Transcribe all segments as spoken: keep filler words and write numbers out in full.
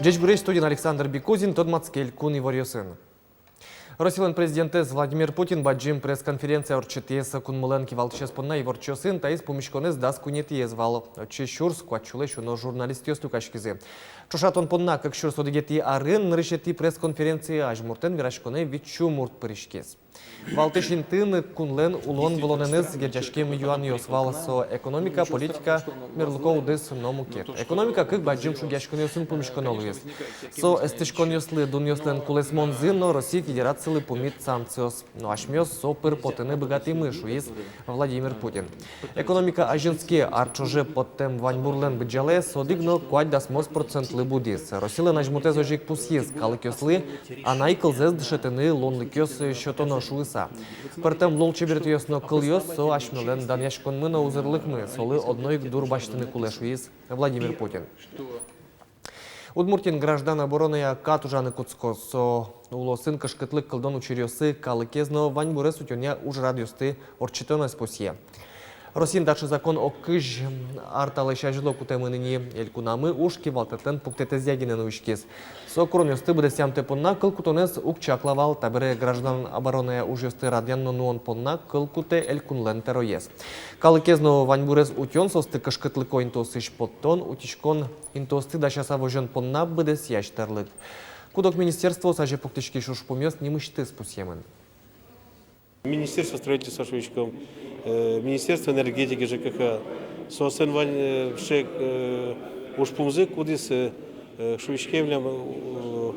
Ӟечбуресь! Студиын Александр Бикузин. Тодматске элькун иворъёсын. Россилэн президентэз Владимир Путин бадӟым пресс-конференция ортчытӥз. Кунмылэн кивалтӥсез понна иворчиосын таиз пумиськонэз дас куинетӥез вал. Отчы сюрс куать сюлэсь уно журналистъёс люкаськизы. Ӵошатон понна кык сюрс одӥгетӥ арын нырысетӥ пресс-конференцие азьмуртэн вераськонэ витьсю мурт пыриськиз. Валтӥсь интыын кунлэн улон-вылонэныз герӟаськем юанъёс вал: со экономика, политика, мерлыко удыс но мукет. Экономика кык бадӟым шугъяськонъёсын пумиськоно луиз. Со эстӥськонъёслы дунъёслэн кулэсмонзы но Россия Федерацилы пумит санкциос. Но асьмеос со пыр потыны быгатӥмы, шуиз Владимир Путин. Экономика азинске. Ар ӵоже поттэм ваньбурлэн быдӟалаез одӥг но куать дасмос процентлы будӥз. Россилэн азьмуртэз озьы ик пусйиз: калыкъёслы анай кылзэс дышетыны луонлыкъёс сётоно шуыса. Пӧртэм лулчеберетъёс но кылъёс — со асьмелэн данъяськонмы но узырлыкмы, солы одно ик дур басьтыны кулэ, шуиз Владимир Путин. Удмуртиын граждан обороная кат ужаны кутскоз. Со улосын кышкытлык кылдон учыръёсы калыкез но ваньбурез утёнъя ужрадъёсты ортчытонэз пусъе. Россиын таӵе закон ог кызь ар талэсь азьло кутэмын ини. Элькунамы уж кивалтэтлэн пуктэтэзъя гинэ нуиськиз. Со куронъёсты быдэсъямтэ понна кыл кутонэз уг чакла вал. Табере граждан обороная ужъёсты радъян но нуон понна кыл кутэ элькунлэн тӧроез. Калыкез но ваньбурез утён, соосты кышкытлыко интыосысь поттон, утиськон интыосты дасяса возён понна быдэсъясь тӧрлык. Куд-ог министерствоос азе пуктӥськись ужпумъёс нимысьтыз пусъемын. Министерство строительства шуиськом, э, Министерство энергетики, ЖКХ. Соослэн вань, э, шек, э, ужпумзы, кудӥз, э, э, шуиське милям, э,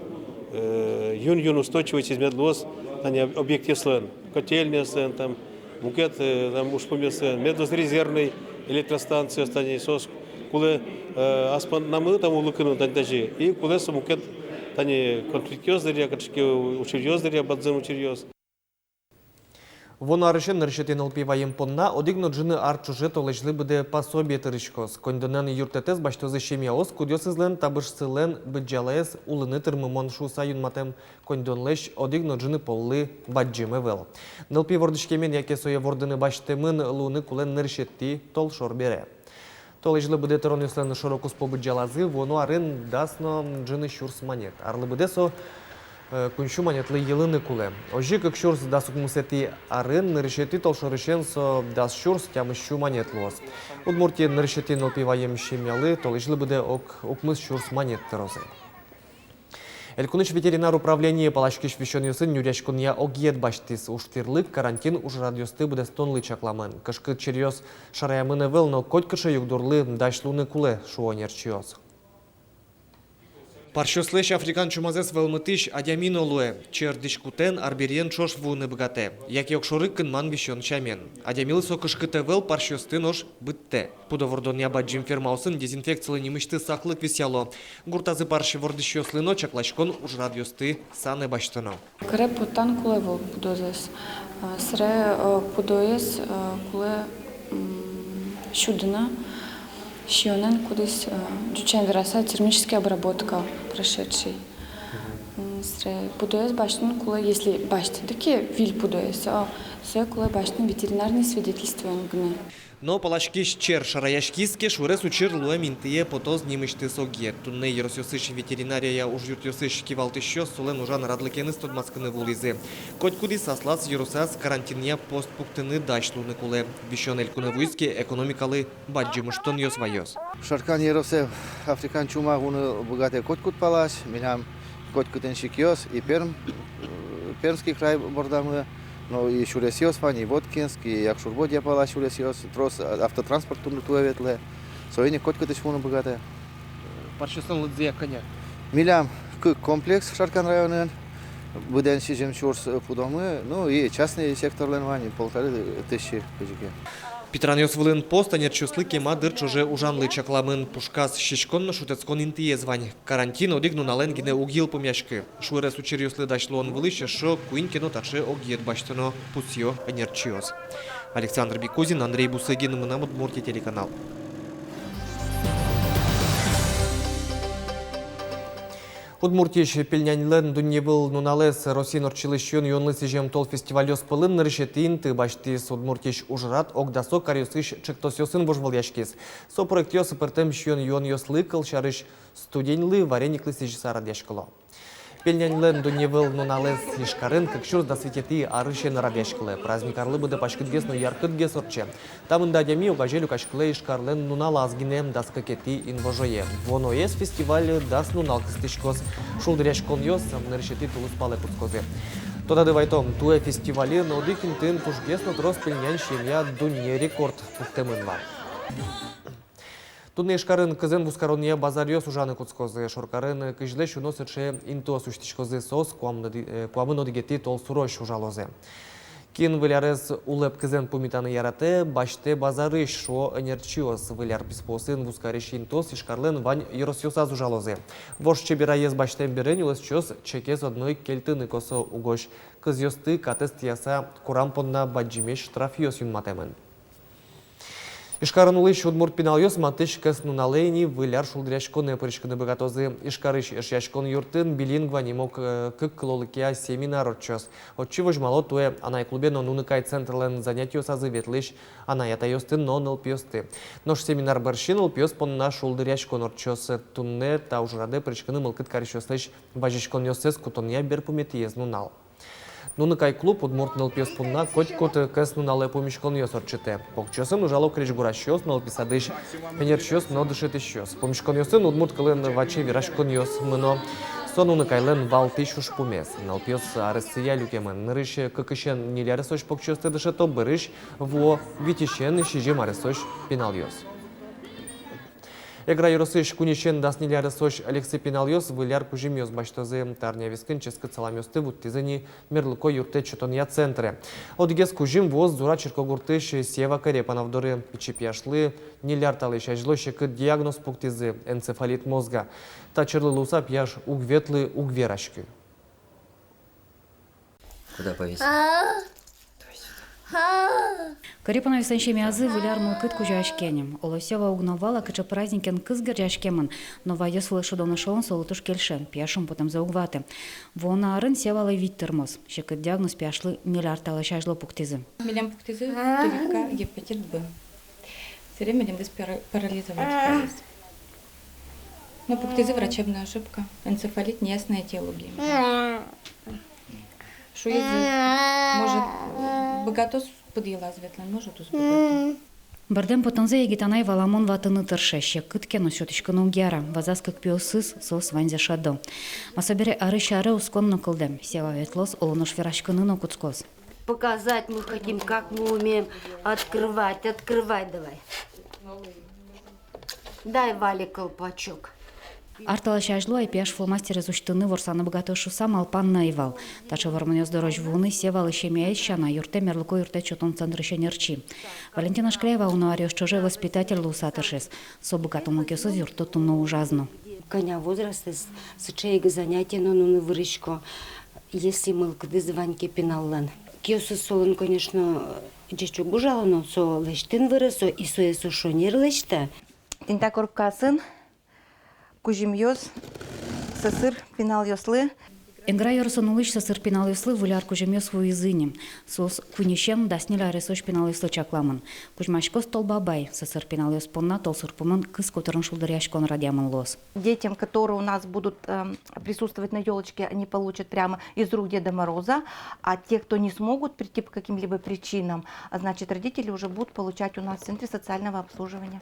э, юн-юн устойчивость мед луоз, тани об-, объектъёслэн, котельнойёслэн, там, мукет, э, там, ужпумъёслэн, мед луоз резервной электростанциос, тани соос кулэ, э, ас поннамы там улыкыны, тани тазьы, и кулэ со мукет, тани конфликтъёс дыръя, кыӵе ке учыръёс дыръя, бадӟым учыръёс. Вуоно арысен нырысетӥ нылпи ваем понна одӥг но ӝыны ар ӵоже толэзьлы быдэ пособие тырыськоз. Коньдонэн юрттэтэз басьтозы семьяос, кудъёсызлэн табышсылэн быдӟалаез улыны тырмымон шуыса юнматэм коньдонлэсь одӥг но ӝыны поллы бадӟым ӧвӧл. Нылпи вордӥськемен яке сое вордыны басьтэмын луыны кулэ нырысетӥ толшор бере. Толэзьлы быдэ тыронъёслэн шоро-куспо быдӟалазы вуоно арын дас но ӝыны сюрс манет. Арлы быдэ со, э, куинь сю манетлы йылыны кулэ. Озьы кык сюрс дас укмысэтӥ арын нырысетӥ толшорысен со дас сюрс тямыс сю манет луоз. Удмуртиын нырысетӥ нылпи ваем семьялы толэзьлы быдэ ог укмыс сюрс манет тырозы. Элькунысь ветеринар управление паласькись висёнъёсын нюръяськонъя огъет басьтӥз. Ужтӥрлык карантин ужрадъёсты быдэстонлы чакламын. Кышкыт черъёс шараямын ӧвӧл, но котькыӵе югдурлы дась луыны кулэ, шуо ӧнерчиос. Парсьёслэсь африкан чумазэс вӧлмытӥсь адями но луэ. Чер дӥськутэн, арбериен ӵош вуыны быгатэ. Яке огшоры кынман висён сямен. Адямилы со кышкыт ӧвӧл, парсьёсты нош быдтэ. Пудо вордонъя бадӟым фермаосын дезинфекцилы нимысьтыз саклык висъяло. Гуртазы парсь вордӥсьёслы но чакласькон ужрадъёсты санэ басьтоно. Кыре поттан кулэ ӧвӧл пудозэс. А, сыре, э, пудоез, э, кулэ, м, сюдыны сиёнэн, кудӥз, э, ӟучен вераса, термическая обработка прошедший. М, сыре пудоез басьтыны кулэ, если басьтӥды ке виль пудоез, а, сое кулэ басьтыны ветеринарный свидетельствоен гинэ. Но паласькись чер шараяськиз ке, шуэрес учыр луэм интые потоз нимысьтыз огъет. Туннэ ёросъёсысь ветеринария ужъюртъёсысь кивалтӥсьёс солэн ужан радлыкеныз тодматскыны вуылӥзы. Котькудӥз аслаз ёросаз карантинъя пост пуктыны дась луыны кулэ. Висён элькунэ вуиз ке, экономикалы бадӟым ыштонъёс ваёз. Шаркан ёросэ африкан чума вуыны быгатэ котькуд палась, милям котькытын сикъёс, и Перм, э, Пермский край бордамы, но и сюресъёс вань, и Воткинск, и Якшур-Бӧдья пала сюресъёс, трос, а, автотранспорт туэ ветлэ, соин ик котькытысь вуыны быгатэ. Парсьёслэн лыдзыя кӧня? Милям кык комплекс Шаркан районын, быдэн сизьым сюрс, э, пудомы, ну и частный секторлэн вань, и полторы тысячи кызьы ке. Питранъёс вылын пост ӧнерчиослы кема дыр ӵоже ужанлы чакламын. Пушказ сиськон но шутэтскон интыез вань. Карантин одӥг нуналэн гинэ уг йылпумъяськы. Шуэрес учыръёслы дась луон вылысь эшшо куинь ке но таӵе огъет басьтоно, пусъё ӧнерчиос. Александр Бикузин, Андрей Бусыгин, «Мынам Удмуртие» телеканал. Удмуртиысь пельняньлэн дунневыл нуналэз Россиын ортчылӥсь сиён-юонлы сӥзем тол фестивальёс пӧлын нырысетӥ инты басьтӥз. Удмуртиысь ужрад огдасо каръёсысь ӵектосъёсын вожвылъяськиз. Со проектъёс пӧртэм сиён-юонъёслы, кылсярысь, студеньлы, варениклы сӥзьыса радъяськыло. Пельняньлэн дунневыл нуналэз Ижкарын кык сюрс дас витетӥ арысен радъяськылэ. Праздник арлы быдэ паськытгес но яркытгес ортче. Та мында адями огазе люкаськылэ Ижкарлэн нуналаз гинэ, дас кыкетӥ инвожое. Вуоноез фестиваль дас нунал кыстӥськоз. Шулдыръяськонъёс нырысетӥ тулыспалэ кутскозы. Тодады вайтом, туэ фестивальын одӥг интыын тужгес но трос пельнянь семья дунне рекорд пуктэмын вал. Туннэ Ижкарын кызэн вузкаронъя базаръёс ужаны кутскозы. Шоркарын кызьлэсь уно сыӵе интыос усьтӥськозы, соос куамын оди-, э, куамын одӥгетӥ толсурозь ужалозы. Кин Выль арез улэп кызэн пумитаны яратэ, басьтэ базарысь, шуо ӧнерчиос. Выль ар писпуосын вузкарись интыос Ижкарлэн вань ёросъёсаз ужалозы. Вож чебераез басьтэм бере нюлэсчиос чекез одно ик кельтыны косо угось. Кызъёсты катэз тӥяса курам понна бадӟымесь штрафъёс юнматэмын. Ижкарын улӥсь удмурт пиналъёс матысь кӧснуналэ ини Выль ар шулдыръяськонэ пыриськыны быгатозы. Ижкарысь Эшъяськон юртын «Билингва» нимо к-, кык кылолыкъя семинар ортчоз. Отчы возьмало туэ анай клубе но «Нуныкай» центрлэн занятиосазы ветлӥсь анай-атайёсты но нылпиосты. Нош семинар бӧрсьы нылпиос понна шулдыръяськон ортчоз. Туннэ та ужрадэ пыриськыны мылкыд карисьёслэсь вазиськонъёссэс кутонъя берпуметӥез нунал. «Нуныкай» клуб удмурт нылпиос понна котькуд кӧснуналэ пумиськонъёс ортчытэ. Покчиосын ужало крезьгурасьёс, нылпи садысь ӧнерчиос но дышетӥсьёс. Пумиськонъёсын удмурт кылын ваче вераськонъёс мыно. Со «Нуныкайлэн» валтӥсь ужпумез. Нылпиос арессыя люкемын. Нырысь кыкысен ньыль аресозь покчиосты дышето, бӧрысь вуо витьысен сизьым аресозь пиналъёс. Эгра ёросысь куиньысен дас ньыль аресозь ӧлексы пиналъёс Выль ар кузьымъёс басьтозы. Та арня вискын ческыт саламъёсты вуттӥзы ни мерлыко юрттэт сётонъя центре. Одӥгез кузьым вуоз Зура черкогуртысь Сева Корепанов доры. Пичи пияшлы ньыль ар талэсь азьло секыт диагноз пуктӥзы — энцефалит мозга. Та черлы луыса пияш уг ветлы, уг вераськы. Куда повесить? Корепановъёслэн семьязы Выль ар мылкыд кузёяське ни. Оло, Сева уг но вала, кыӵе праздникен кыз герӟаськемын, но ваёс вылэ шудон эшелон солы туж кельше, пияш шумпотэмзэ уг ваты. Вуоно арын Севалы вить тырмоз. Секыт диагноз пияшлы ньыль ар талэсь азьло пуктӥзы. Милям пуктӥзы прививка гепатит Б. Сэре милемгес пара-, парализовать кариз. Ну, пуктӥзы, врачебная ошибка. Энцефалит, неясная этиология. Шуизы, может, быгатоз пыд йылаз ветлыны, может, уз быгаты. Бӧрдэм потонзэ егит анай валамон ватыны тырше, секыт ке но сётӥськыны уг яра. Вазаз кык пиосыз, соос ваньзэ шӧдо. Ма собере арысь аре ускон но кылдэм. Сева ветлоз, оло нош вераськыны но кутскоз. Показать мы хотим, как мы умеем открывать. Открывай давай. Дай Вале колпачок. Ар талэсь азьло ай пияш фломастерез усьтыны, ворсаны быгатоз шуыса малпан но ӧй вал. Таӵе вормонъёс дорозь вуыны Севалы семьяез сяна юрттэ мерлыко юрттэт сётон центрысь ӧнерчи. Валентина Шкляева уно аръёс ӵоже воспитатель луыса тыршиз. Со быгатонлыкъёсыз юртто туннэ ужаз но. Кӧня возрастэз, сыӵе ик занятие но нуны вырисько, если мылкыдыз вань ке пиналлэн. Киосыз солэн, конечно, ӟеч уг ужало, но со лэсьтыны выре, со и сое со шонер лэсьтэ. Тӥни та коробкаосын кузьымъёс сӧсыр пиналъёслы. Эгра ёросын улӥсь сӧсыр пиналъёслы Выль ар кузьымъёс вуизы ни. Соос куиньысен дас ньыль аресозь пиналъёслы чакламын. Кузьмаськоз Тол Бабай. Сӧсыр пиналъёс понна толсур пумын кыз котырын шулдыръяськон радъямын луоз. Детям, которые у нас будут, эм, присутствовать на ёлочке, они получат прямо из рук Деда Мороза, а те, кто не смогут прийти по каким-либо причинам, а, значит, родители уже будут получать у нас в центре социального обслуживания.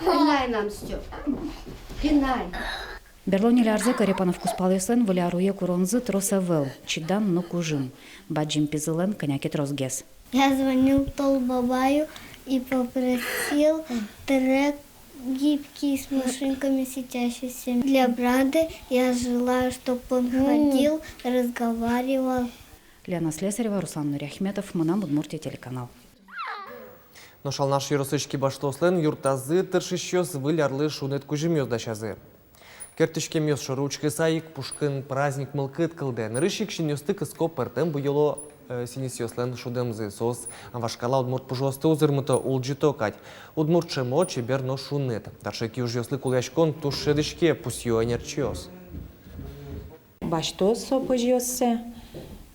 Пинай нам, Стёп. Пинай. Берло ньыль арзэ Корепанов кузпалъёслэн Выль ар уе куронзы трос ӧвӧл, чидан но кужым. Бадӟым пизылэн кӧня ке тросгес. Я звонил Тол Бабаю и попросил трек гибкий с машинками светящийся. Для брата я желаю, чтоб он ходил, разговаривал. Лена Слесарева, Руслан Нуриахметов, «Мынам Удмуртие» телеканал. Нош Алнаш ёросысь кибашлыослэн юртазы тыршисьёс Выль арлы шуныт кузьымъёс дасязы. Керттӥськемъёс шоры учкыса ик, пушкын праздник мылкыд кылдэ. Нырысь ик синъёсты кыско пӧртэм буёло, э, сӥньысъёслэн шудэмзы. Соос вашкала удмурт пужыосты узырмыто, улӟыто кадь. Удмурт шӧмо, чебер но шуныт. Таӵе киужъёслы кулэяськон туж шӧдӥське, пусйо ӧнерчиос. Басьтоз со пӧзьыоссэ,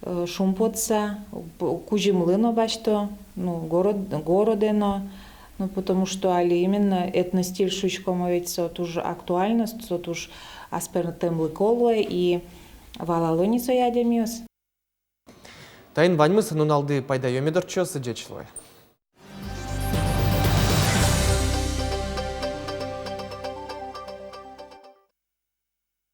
э, шумпотыса, п-, кузьымлы но басьто, ну, город, городэ но, ну, потому что али именно этностиль шуиськом, ведь со туж актуально, со туж аспӧртэмлыко луэ, и валало ни сое адямиос. Таин ваньмыз. Нуналды пайдаё мед ортчоз, ӟеч луэ.